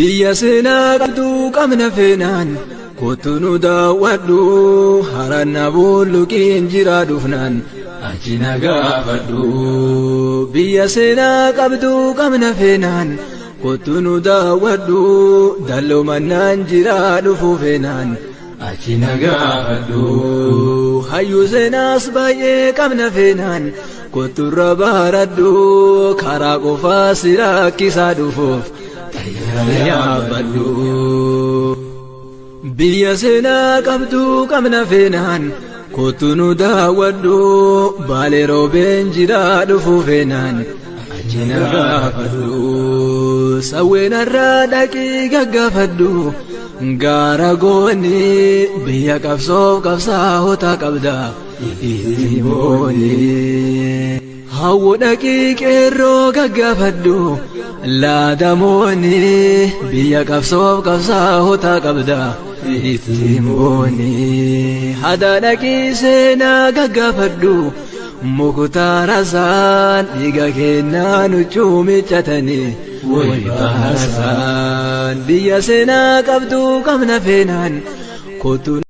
Biyya seenaa qabduu qabna feenaan kottu nu daawwadhu, haranna bulluqiin jira dhufnaan achi na gaafadhu. Biyya seenaa qabduu qabna feenaan kottu nu daawwadhu, dalloo mannaan jira dhufuu feenaan achi na gaafadhu. Hayyuu seenaas baay'ee qabna feenaan kotturra baradhu, karaa qofaa si rakkisaa dhufuuf xayyaara yaabbadhu. Biyya seenaa qabduu qabna feenaan kottu nu daawwadhu, Baalee Roobeen jira dhufuu feenaan achi na gaafadhu. Sawweenarraa dhaqii gaggaafadhu, gaara goonni biyya qabsoof qabsaa'ota qabda itti booni. Hawwu dhaqii qeerroo gaggaafadhu, laadamoonni biyya qabsoof qabsaa'ota qabda itti booni. Hada dhaqii seenaa gaggaafadhu, muktaarasaan dhiiga kennaa nuchuu miccatanii way baasaan. Biyya seenaa qabduu qabna feenaan kottu.